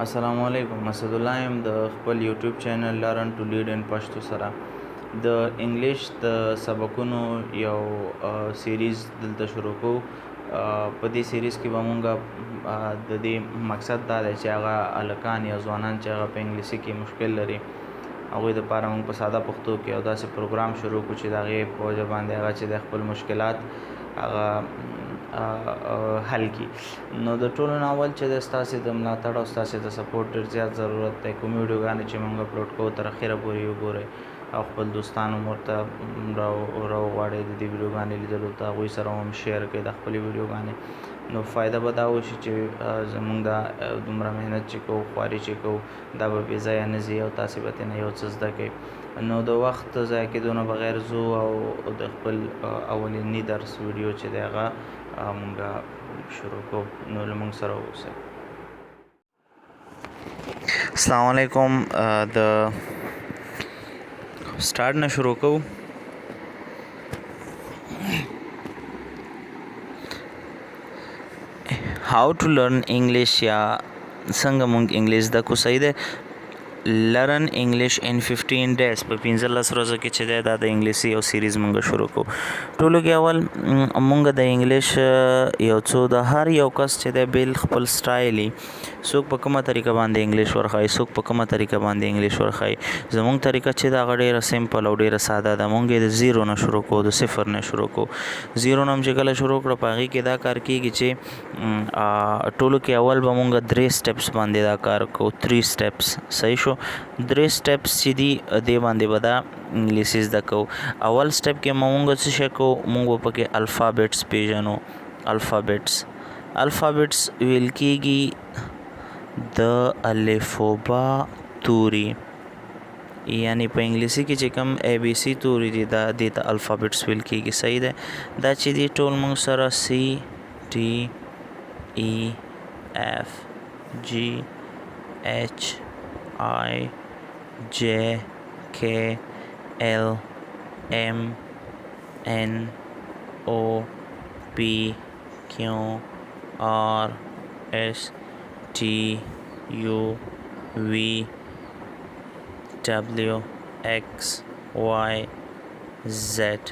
السلام علیکم، اسد الله یم د خپل یوټیوب چینل لرن ټو لیډ ان پښتو سره. د انګلیش د سبقونو یو سیریز دلته شروع کوو. په دې سیریز کې به مونږ د دې مقصد دا دی چې هغه هلکان یا ځوانان چې هغه په انګلیسي کې مشکل لري، هغوی دپاره مونږ په ساده پښتو کې یو داسې پروګرام شروع کړو چې د هغې په وجه باندې هغه چې د خپل مشکلات هغه حل کړي. نو د ټولو نه اول چې د ستاسې د ملاتړ او ستاسې د سپورټ ډېر زیات ضرورت دی. کومې ویډیوګانې چې مونږ اپلوډ کوو، تر اخره پورې وګورئ او خپل دوستان هم ورته راوغواړئ د دې ویډیوګانې لیدلو ته، هغوی سره هم شیر کړئ د خپلې ویډیوګانې. نو فایده به دا وشي چې زمونږ دا دومره محنت چې کوو، خواري چې کوو، دا به بې ځایه نه ځي او تاسې به ترې نه یو څه زده کړئ. نو د وخت ضایع کېدو نه بغیر ځو او د خپل اولني درس ویډیو چې دی هغه مونږ شروع کوو. نو له مونږ سره اوسئ. السلام علیکم. د سٹارټ نه شروع کوو. How to learn English یا څنګه مونږ انګلیس زده کو، صحیح ده؟ Learn English in 15 days، په 15 ورځو کې چې دی دا د انګلیسي یو سیریز مونږ شروع کوو. ټولو کې اول مونږ د انګلیش یو څو، د هر یو کس چې دی بیل خپل سټایل، څوک په کومه طریقه باندې انګلیش ورښایي، څوک په کومه طریقه باندې انګلیش ورښایي. زمونږ طریقه چې ده هغه ډېره سمپل او ډېره ساده ده. مونږ یې د زیرو نه شروع کوو، د صفر نه شروع کوو. زیرو نه هم چې کله شروع کړو، په هغې کې دا کار کیږي چې ټولو کې اول به مونږ درې سټپس باندې دا کار کوو، 3 سټپس، صحیح شو؟ درې سټپس چې دي، دې باندې به دا انګلیسي زده کوو. اول سټپ کې مونږ څه شی کوو؟ مونږ به پکې الفابټس پیژنو. الفابټس، الفابټس ویل کیږي د الفبا توري، یعنی په انګلیسي کې چې کوم ای بي سي توري دي، دا دې ته الفابټس ویل کیږي، صحیح ده؟ دا چې دي ټول مونږ سره سی، ډي، ای، اف، جی، اچ، آی، جے، کے، ایل، ایم، این، او، پی، کیو، آر، ایس، ٹی، یو، وی، ډبلیو، ایکس، وای، زیډ.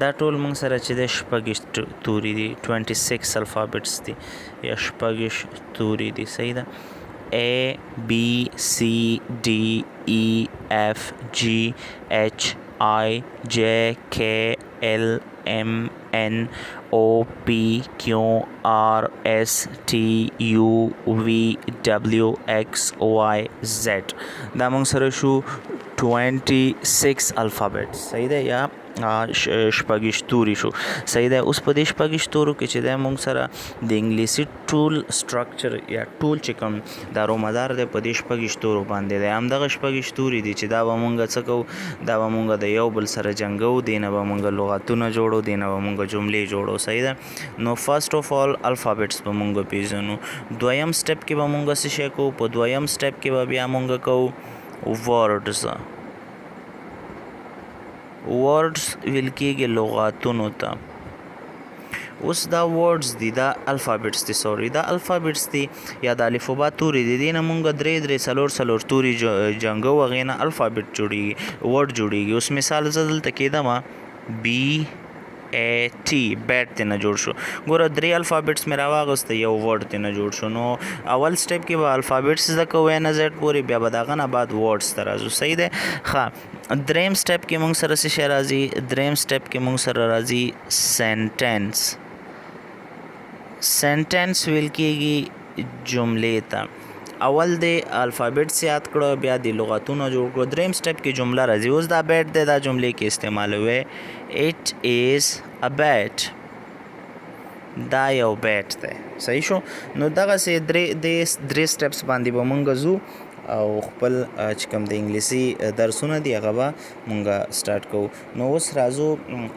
دا ټول موږ سره چې د 26 توري دي، 26 الفابټس دي یا 26 توري دي، صحیح ده؟ A B C D E F G H I J K L M N O P Q R S T U V W X Y Z. دا موږ سره شو 26 الفابټس، صحیح ده؟ یا 26 توري شو، صحیح ده؟ اوس په دې 26 تورو کې چې دی موږ سره د انګلیسي ټول سټرکچر یا ټول چې کوم دارومدار دی، په دې 26 تورو باندې دی. همدغه 26 توري دي چې دا به مونږ څه کوو؟ دا به مونږ د یو بل سره جنګوو، دې نه به مونږ لغتونه جوړو، دې نه به مونږ جملې جوړو، صحیح ده؟ نو فرست اف آل الفابټس به مونږ پیژنو. دویم سټپ کې به مونږ څه شی کوو؟ په دویم سټپ کې به بیا مونږ کوو ورډز. ورډز ویل کېږي لغاتونو ته. اوس دا ورډز دي، دا الفابټس دي، سوري، دا الفابټس دي یا د الفبا توري دي. دې نه مونږ درې درې، څلور څلور توري جنګو، هغې نه الفابټ جوړیږي، ورډ جوړیږي. اوس مثال زه دلته کېدم بي ای ټي، بیټ ترې نه جوړ شو. ګوره، درې الفابټس مې راواغسته، یو ورډ ترې نه جوړ شو. نو اول سټپ کې به الفابټس زده کوو نه زیډ پورې، بیا به د هغه نه بعد ورډز ته راځو، صحیح دی؟ ښه، دریم سټپ کې مونږ سره څه شی راځي؟ دریم سټپ کې مونږ سره راځي سنټنس. سنټنس ویل کېږي جملې ته. اول دې الفابټس یاد کړو، بیا دې لغتونه جوړ کړو، دریم سټپ کې جمله راځي. اوس دا بیټ دی، دا جملې کې استعمالوي: It is a bat، دا یو بیټ دی، صحیح شو؟ نو دغسې درې درې سټپس باندې به مونږ ځو او خپل چې کوم د انګلیسي درسونه دي، هغه به مونږ سټارټ کوو. نو اوس راځو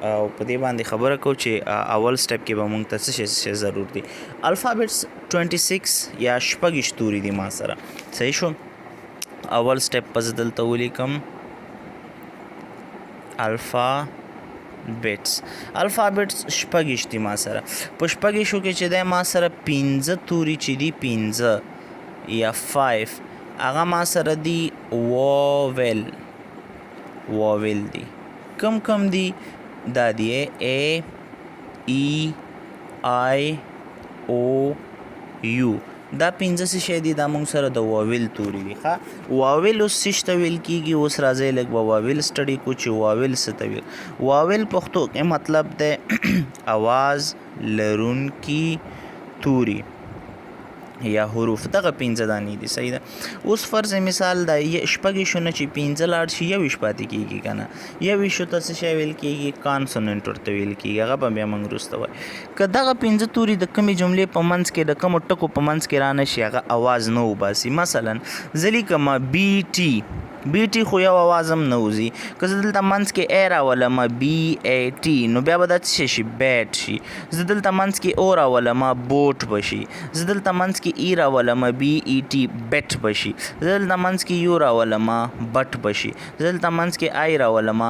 او په دې باندې خبره کوو چې اول سټپ کې به مونږ ته څه شی څه شی ضرور دي. الفابټس 26 یا 26 توري دي ما سره، صحیح شو؟ اول سټپ به زه دلته ولیکم الفابټس. الفابټس 26 دي ما سره. په 26 کې چې دی ما سره پنځه توري چې دي، پنځه، یا 5 هغه ما سره دي vowel. Vowel دي کم کم دي؟ دا دی A E I O U. دا پنځه څه شی دي؟ دا موږ سره د vowel توري دي. ښه، vowel اوس څه ته ویل کیږي؟ اوس راځئ لږ به vowel study کو چې vowel څه ته ویل. Vowel پښتو کې مطلب دی اواز لرونکي توري یا حروف. دغه پنځه دانې دي، صحیح ده. اوس فرض مثال دا شپږ شو نه چې پنځه لاړ شي، 21 پاتې کېږي که نه؟ 21 ته څه شی ویل کېږي؟ Consonant ورته ویل کېږي. هغه به بیا موږ وروسته وایو. که دغه پنځه توري د کومې جملې په منځ کې، د کومو ټکو په منځ کې رانه شي، هغه اواز نه وباسي. مثلا زه لیکم B T، B T خو یو اواز هم نه وځي. که زه دلته منځ کې A راولم، B A T، نو بیا به دا څه شي؟ Bat شي. زه دلته منځ کې O راولم، boat به شي. زه دلته منځ کې E راولم، B E T، bet به شي. زه دلته منځ کې U راولم، but به شي. زه دلته منځ کې I راولم،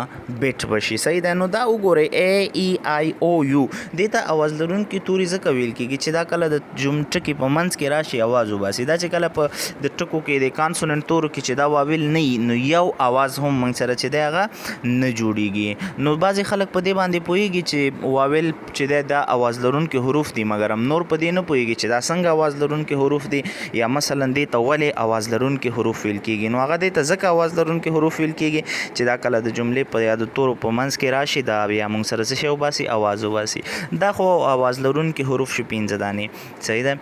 bit به شي، صحیح ده. نو دا وګورئ، A E I O U، دې ته اواز لرونکي توري ځکه ویل کېږي چې دا کله د جم ټکي په منځ کې راشي، اواز وباسي. دا چې کله په د ټکو کې، د consonant تورو کې چې دا vowel نه وي، نو یو اواز هم موږ سره چې دی هغه نه جوړیږي. نو بعضې خلک په دې باندې پوهیږي چې vowel چې دی دا اواز لرونکي حروف دي، مګر هم نور په دې نه پوهیږي چې دا څنګه اواز لرونکي حروف دي، یا مثلا دې ته ولې اواز لرونکي حروف ویل کیږي. نو هغه دې ته ځکه اواز لرونکي حروف ویل کیږي چې دا کله د جملې په یا د تورو په منځ کې راشي، دا بیا موږ سره څه شی وباسي؟ اواز وباسي. دا خو اواز لرونکي حروف شو پنځه دانې، صحیح ده.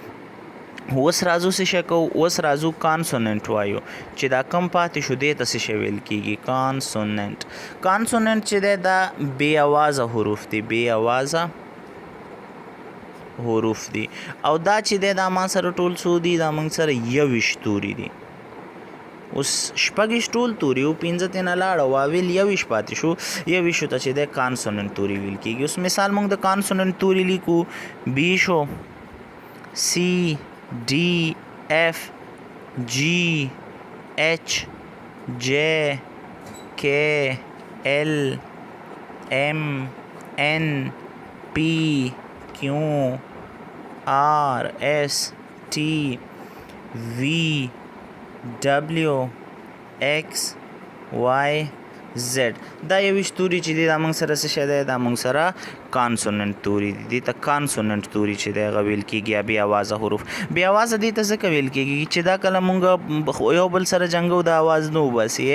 اوس راځو څه شی کوو؟ اوس راځو consonant وایو چې دا کم پاتې شو، دې ته څه شی ویل کیږي؟ Consonant. Consonant چې دی دا بې اوازه حروف دي، بې اوازه حروف دي. او دا چې دی دا ما سره ټول څو دي؟ دا موږ سره 21 توري دي. اوس 26 ټول توري او پنځه ترېنه لاړه، vowel 21 پاتې شو. 21 ته چې دی consonant توري ویل کیږي. اوس مثال موږ د consonant توري لیکو. B شو، C D F G H J K L M N P Q R S T V W X Y Z. دا 21 توري چې دي، دا موږ سره څه شی دی؟ دا موږ سره consonant توري دي. دې ته consonant توري چې دی هغه ویل کېږي، یا بې اوازه حروف. بې اوازه دې ته ځکه ویل کېږي چې دا کله موږ یو بل سره جنګو، دا اواز نه وباسي.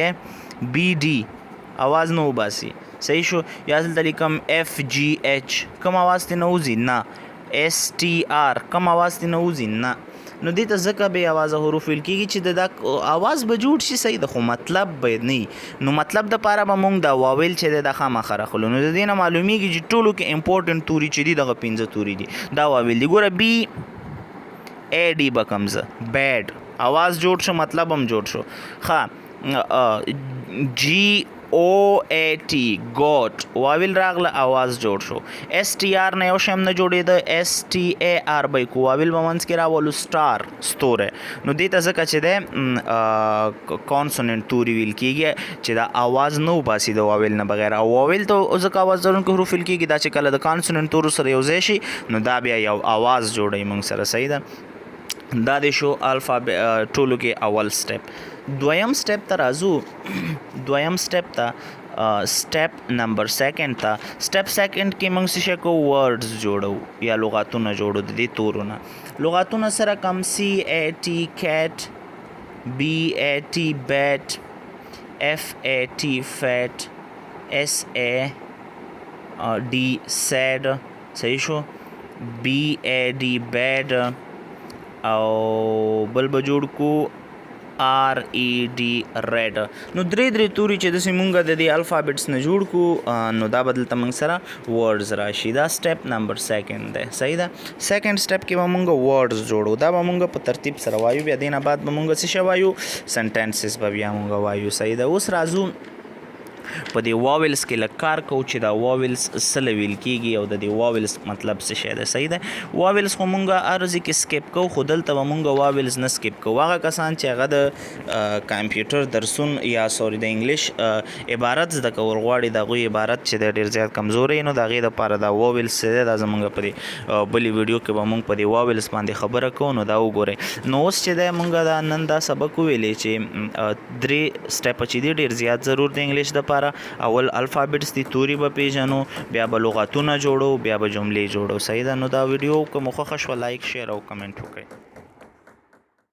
B D اواز نه وباسي، صحیح شو. یا دلته لیکم F G H، کوم اواز ترې نه وځي؟ نه. S T R، کوم اواز ترې نه وځي؟ نه. نو دې ته ځکه بې اوازه حروف ویل کېږي چې د دا اواز به جوړ شي، صحیح ده، خو مطلب به نه وي. نو مطلب د پاره به مونږ دا vowel چې دی دا خامخا راخلو. نو د دې نه معلومیږي چې ټولو کې important توري چې دي دغه پنځه توري دي، دا vowel دي. ګوره، B A D به کوم زه، bad، اواز جوړ شو، مطلب هم جوړ شو. ښه، G O A T، goat، vowel راغله، اواز جوړ شو. S T R نه یو شی هم نه جوړېده. S T A R به کو، vowel به منځ کې راولو، star، ستوری. نو دې ته ځکه چې دی consonant توري ویل کېږي چې دا اواز نه وباسي د vowel نه بغیر. او vowel ته ځکه اواز لرونکي حروف ویل کېږي، دا چې کله د consonant تورو سره یو ځای شي، نو دا بیا یو اواز جوړوي موږ سره، صحیح ده. دا دی شو الفا ټولو کې اول step. دویم step ته راځو، دویم step ته، step number second ته. Step second کې موږ څه شی کوو؟ Words جوړو یا لغاتونه جوړو د دې تورو نه. لغاتونه سره کم C A T cat، B A T bat، F A T fat، S A D sad، صحیح شو، B A D bad، او بل به جوړ کو R E D red. نو درې درې توري چې داسې مونږ د دې alphabets نه جوړ کو، نو دا به دلته مونږ سره words راشي. دا step number second دی، صحیح ده. Second step کې به مونږ words جوړو. دا به مونږ په ترتیب سره وایو، بیا دې نه بعد به مونږ څه شی وایو؟ Sentences به بیا مونږ وایو، صحیح ده. اوس راځو په دې vowels کې لږ کار کوو چې دا vowels څه له ویل کیږي او د دې vowels مطلب څه شی دی. صحیح ده. vowels خو مونږ هر ځای کې skip کوو، خو دلته به مونږ vowels نه skip کوو. هغه کسان چې هغه د کمپیوټر درسون یا sorry د انګلیش عبارت زده کول غواړي، د هغوی عبارت چې دی ډېر زیات کمزوری، نو د هغې دپاره دا vowels چې دی دا زمونږ په دې بلې ویډیو کې به مونږ په دې vowels باندې خبره کوو، نو دا وګورئ. نو اوس چې دی مونږ دا نن دا سبق وویلې چې درې step چې دي ډېر زیات ضرور دی انګلیش دپاره. اول alphabets دي، توري به پیژنو، بیا به لغتونه جوړو، بیا به جملې جوړو. صحیح ده. نو دا ویډیو که مو خوښه شوه like، share او کمنټ وکړئ.